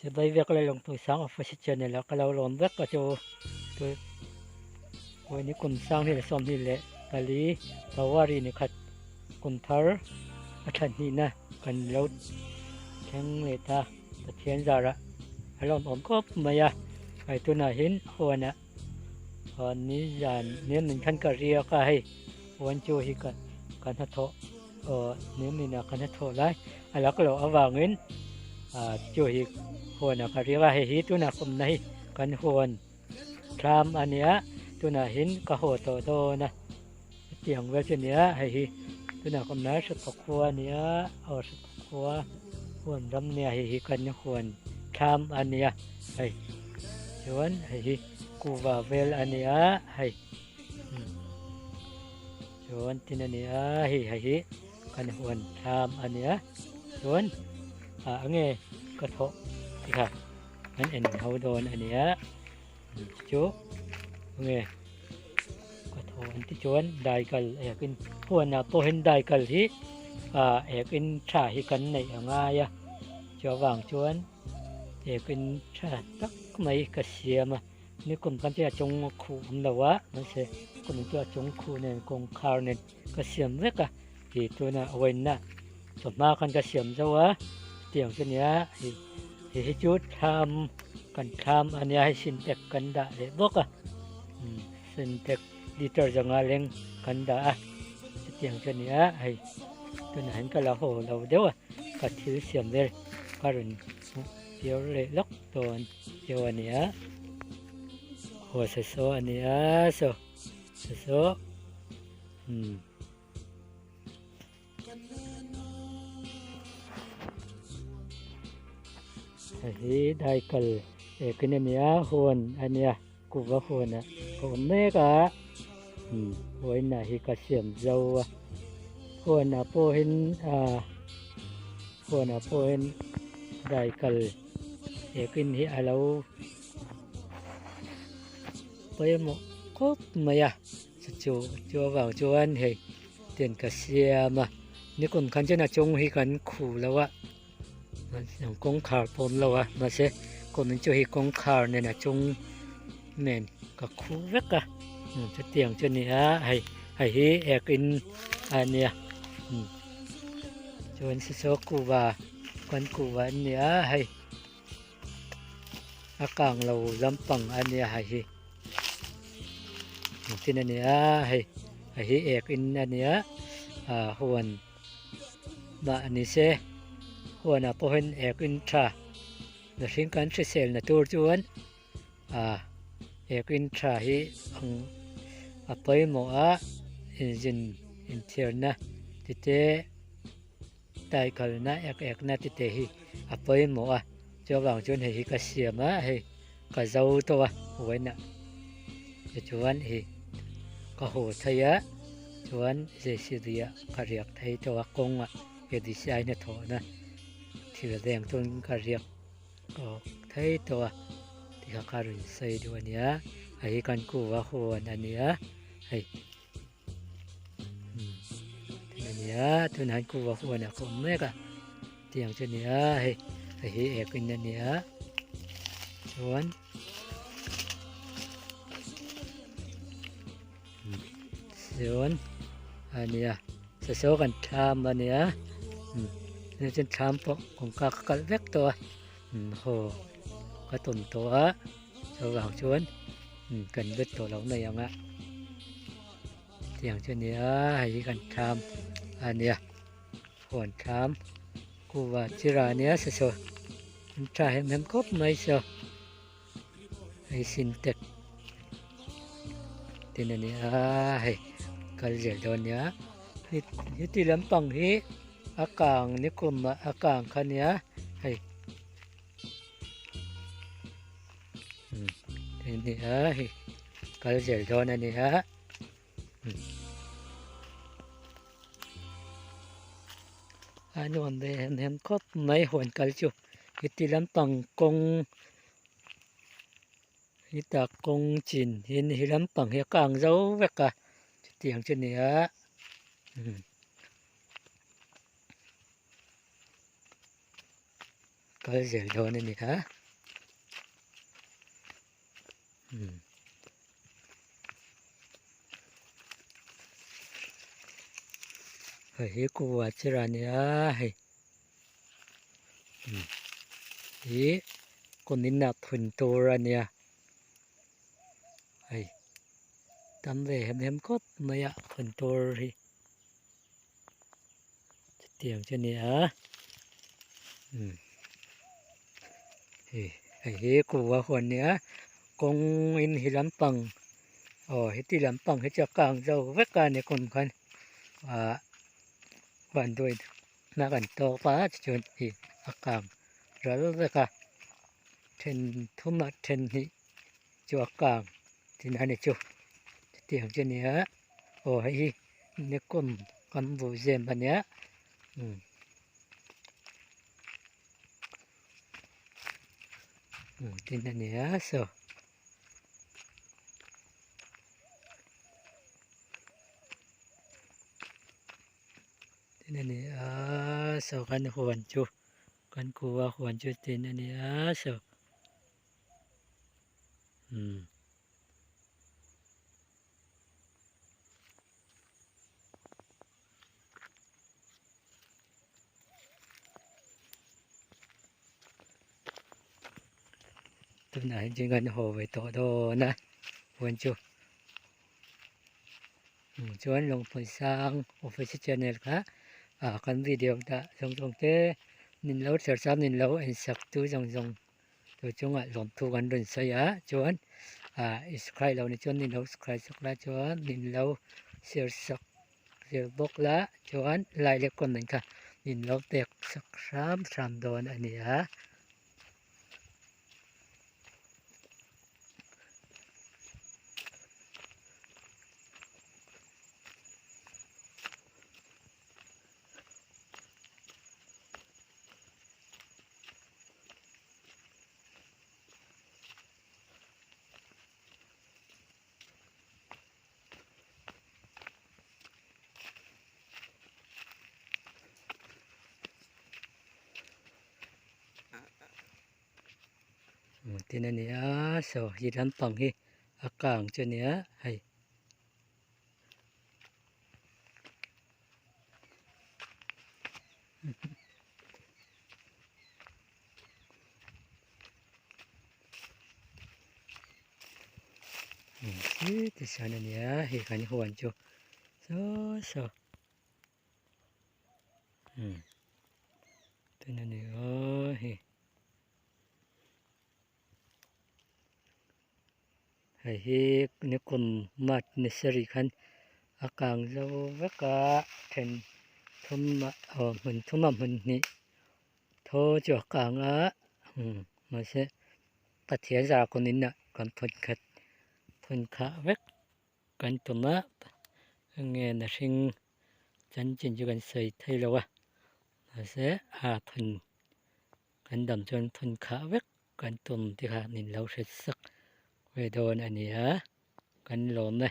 Chibai vek le lawngtui sang office channel ah ka lo lawm vek a chu ni kum sang hi leh 24 February ni khat kum thar a tha hnihna kan lo thleng leh ta Pathian zarah a lawmawm khawp mai a hei tunah hian huanah ni zan nen min khan ka riak a hei huan chu hi ka hnathawh. Aw nimin a kan hnathawh lai a lak loh avangin ah chu hi huan a ka riak a hei hi tunah kawmna hi kan huan thlam a nia tunah hin ka haw tawh dawn a hetiang vel chu a nia hei hi tunah kawmna hi hriat phawk khua a nia aw hriat phawk khua huan ram nia hei hi kan huan thlam a nia hei chuan hei hi kuhva vel a nia hei. Chuan tin a ni a, hei ha hi kan huan thlam a nia chuan ah enge ka thawh ti kha kan en ho dawn a nia chu enge ka thawh an ti chuan daikal ekin huan ah pawh hian daikal hi ah ekin tha hi kan neih a ngai a chuvang chuan ekin tha tak mai ka siam a. Ni kum khan chu a chung khuh awm lo a mahse kum chu a chung khuh nen kawngkhar nen ka siam vek a ih tuna waina chawhma khan ka siam zo a tiang chu nia ih hei hi chu thlam kan thlam a nia hei sintex kan dah leh bawk a umm sintex liter zanga leng kan dah a chutiang chu ania hei tunah hian ka la haw lo deuh a ka thil siam vel ka rawn hmuh tir leh lawk dawn. Chu a nia aw sa saw a nia saw sa saw umm hei hi daikal ekin a nia huan a nia kuhva huan ah ka awm mek a umm vawiinah hi ka siam zo a huan ah pawhin ah huan ah pawhin daikal. Ekin hi a lo pawimawh khawp mai a chu chu avang chuan hei tent ka siam a nikum khan chuan a chung hi kan khuh lo a kawngkhar pawh a awm lo a mahse kum chu hei kawngkhar nen a chung nen ka khuh vek a chutiang chu a ni a hei hei hi ekin a nia chuan saw kuhva. Kan kuhva an ni a hei a kang lo lampang a nia hei hi engtin a ni a hei hei hi ek in a nia ah huan mah ni se huanah pawh hian ek in tha mihring kan hriselna tur chuan ah ek in tha hi ang a pawimawh a inzin inthiarna ti te. Taikalna ek ekna ti te hi a pawimawh a, chuvang chuan hei hi ka siam a, hei ka zo tawh a vawiinah tichuan hei ka haw thei a, chuan JCB ah ka riak thei tawh a kawngah ADCI hnathawhna thil veng chuan ka riak tawh thei tawh a tikha ka rawn sawi duh a nia, hei hi kan kuhva huan a nia hei. Ania tunah hian kuhva huan ah ka awm mek a tiang chu ania hei hei hi ek in ania chuan chuan ania sasaw kan thlam ania chuan thlam pawh kawngka ka kalh vek tawh a haw ka tum tawh a chuvang chuan kan lut tawh lo mai ang a. Tiang chu a ni a hei hi kan thlam a nia huan thlam kuhva chira a nia saw saw an tha hem hem khawp mai saw hei sintex tin a ni a hei kal zel dawn a nia heti lampang hi a kang nikum ah a kang kha a nia hei. Hei ni a hei kal zel dawn a ni a a nuam ve hem hem khawp mai huan kal chu heti lampang kawng heta kawng chin hian he lampang hi a kang zo vek a chutiang chu a ni a. kal zel dawn a ni a. Umm. Hei hi kuva chira a ni a hei. Umm. Hi kumin ah phun tur a nia. Hei tam ve hem hem khawp mai a phun tur hi. Chutiang chu a ni a umm hei hei hi kuva huan a nia kawng in hi lampang aw heti lampang hi chu a kang zo vek a ni kum khan ah huan duai na kan tawk a tichuan hei a kang ral vek a then thum ah then hnih chu a kang tihna a ni chu chutiang chu a ni a aw hei hi. Nikon kan vuh zem a nia umm umm tin a nia saw tin a nia saw kan huan chu kan kua huan chu tin a nia saw umm. Tunah hian chuan kan haw ve tawh dawn a huan chu chuan lawngpui sang office channel kha ah kan video dah zawng zawng te min lo thlir chuan min lo en sak tu zawng zawng. Chu chungah lawmthu kan rawn sawi a chuan ah i subscribe loh ni chuan min lo subscribe sak la chuan min lo share sak zel bawk la chuan like leh comment kha min lo pek sak hram hram dawn a ni a. Tin a ni a saw hi lampang hi a kang chu a ni a hei. Tichuan a nia hei kan huan chu saw saw umm tuna ni aw hei. Hei hi nikum March ni sarih khan a kang zo vek a then thum ah aw hmun thum ah hmun hnih thaw chu a kang a umm mahse Pathian zar kawmin ah kan phun khat phun khah vek kan tum a enge na hring chanchin chu kan sawi thei lo a mahse a phun. Kan dam chuan phun khah vek kan tum te kha min lo hre sak ve dawn a ni a, kan lawm e.